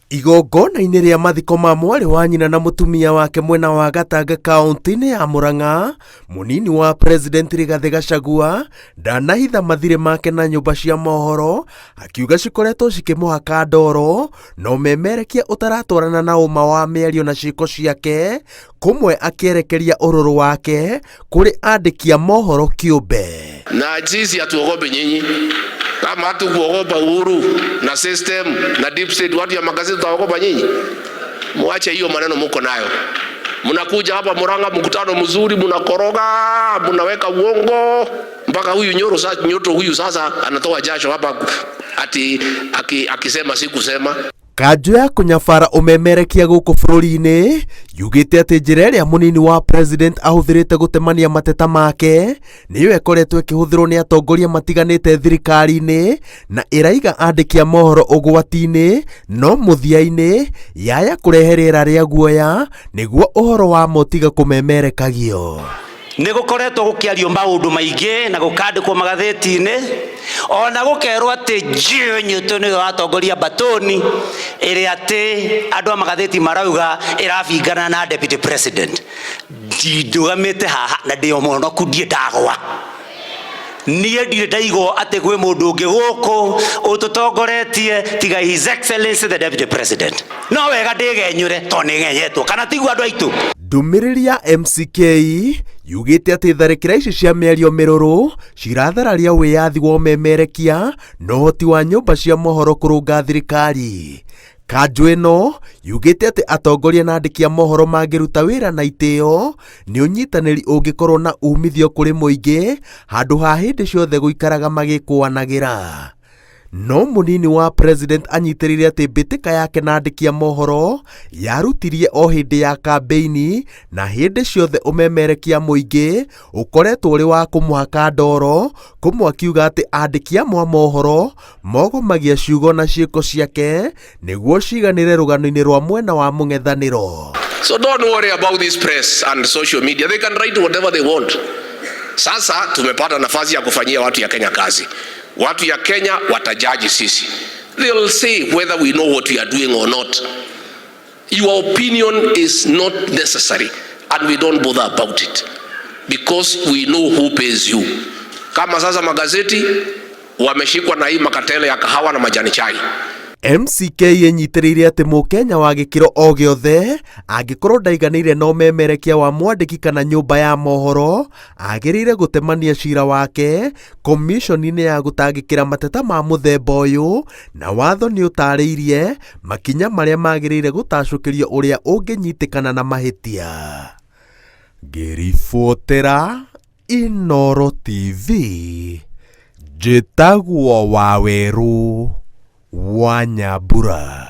Igongona-inĩ rĩa mathiko ma mwarĩ wa nyina na mũtumia wake mwena wa Gatanga kaũntĩ-inĩ ya Murang'a, mũnini wa President Rigathĩ Gachagua ndanahitha mathirĩ make na nyũmba cia mohoro akiuga cikoretwo cikĩmũhaka ndoro na ũmemerekia ũtaratwarana na ũma wa mĩario na ciĩko ciake, kũmwe akĩerekeria ũrũrũ wake kũrĩ andĩki a mohoro kĩũmbe. Na sisi hatuogopi nyinyi. Kama hatukuogopa Uhuru na system na deep state, watu ya magazeti tutaogopa nyinyi? Muache hiyo maneno muko nayo. Mnakuja hapa Murang'a, mkutano mzuri, mnakoroga, mnaweka uongo mpaka huyu Nyoro sasa, Nyoto huyu sasa anatoa jasho hapa ati akisema si kusema. Kanjũ ya kũnyabara ũmemerekia gũkũ bũrũri-inĩ yugĩte atĩ njĩra ĩrĩa mũnini wa president ahũthĩrĩte gũtemania mateta make nĩyo ĩkoretwo ĩkĩhũthĩrwo nĩ atongoria matiganĩte thirikari-inĩ na ĩraiga andĩki a mohoro ũgwati-inĩ, no mũthia-inĩ yaya kũrehe rĩera rĩa guoya nĩguo ũhoro wa ma ũtige kũmemerekagio. Nĩ gũkoretwo gũkĩario maũndũ maingĩ na gũkandĩkwo magathĩti-inĩ, ona gũkerwo atĩ Joe Nyoto nĩwe watongoria mbatũni ĩrĩa atĩ andũ a magathĩti marauga ĩrabingana na deputy president. Ndũgamĩte haha na ndĩ o mũhonoku, ndirĩ ndagwa. Niĩ ndirĩ ndaigwo atĩ gwĩ mũndũ ũngĩ gũkũ ũtũtongoretie tiga His Excellency the Deputy President. No wega ndĩgenyũre tondũ nĩng'enyetwo, kana tiguo andũ aitũ? Ndũmĩrĩri ya MCK yugĩte atĩ tharĩkĩra ici cia mĩario mĩrũrũ cirathararia wĩyathi wa ũmemerekia na ũhoti wa nyũmba cia mohoro kũrũnga thirikari. Kanjũ ĩno yugĩte atĩ atongoria na andĩki a mohoro mangĩruta wĩra na itĩo nĩ ũnyitanĩri ũngĩkorwo na umithio kũrĩ mũingĩ handũ ha hĩndĩ ciothe gũikaraga magĩkũanagĩra. No mũnini wa president anyitĩrĩire atĩ mbĩtĩka yake na andĩki a mohoro yarutirie o hĩndĩ ya kambĩini na hĩndĩ ciothe ũmemerekia mũingĩ ũkoretwo ũrĩ wa kũmũhaka ndoro, kũmwe akiuga atĩ andĩki amwe a mohoro mogomagia ciugo na ciĩko ciake nĩguo ciganĩre rũgano-inĩ rwa mwena wa mũng'ethanĩro. So don't worry about this press and social media. They can write whatever they want. Sasa tumepata nafasi ya kufanyia watu ya Kenya kazi. Watu ya Kenya watajaji sisi. They'll say whether we know what we are doing or not. Your opinion is not necessary and we don't bother about it because we know who pays you. Kama sasa magazeti wameshikwa na hii makatele ya kahawa na majani chai. MCK ĩnyitĩrĩire atĩ mũkenya wa gĩkĩro o gĩothe angĩkorwo ndaiganĩire na ũmemerekia wa mwandĩki kana nyũmba ya mohoro agĩrĩire gũtemania cira wake komishoni-inĩ ya gũtangĩkĩra mateta ma mũthemba ũyũ, na watho nĩ ũtarĩirie makinya marĩa magĩrĩire gũtacũkĩrio ũrĩa ũngĩnyitĩkana na mahĩtia. Ngĩribotera Inooro TV, njĩtagwo Wawerũ wa Nyambura.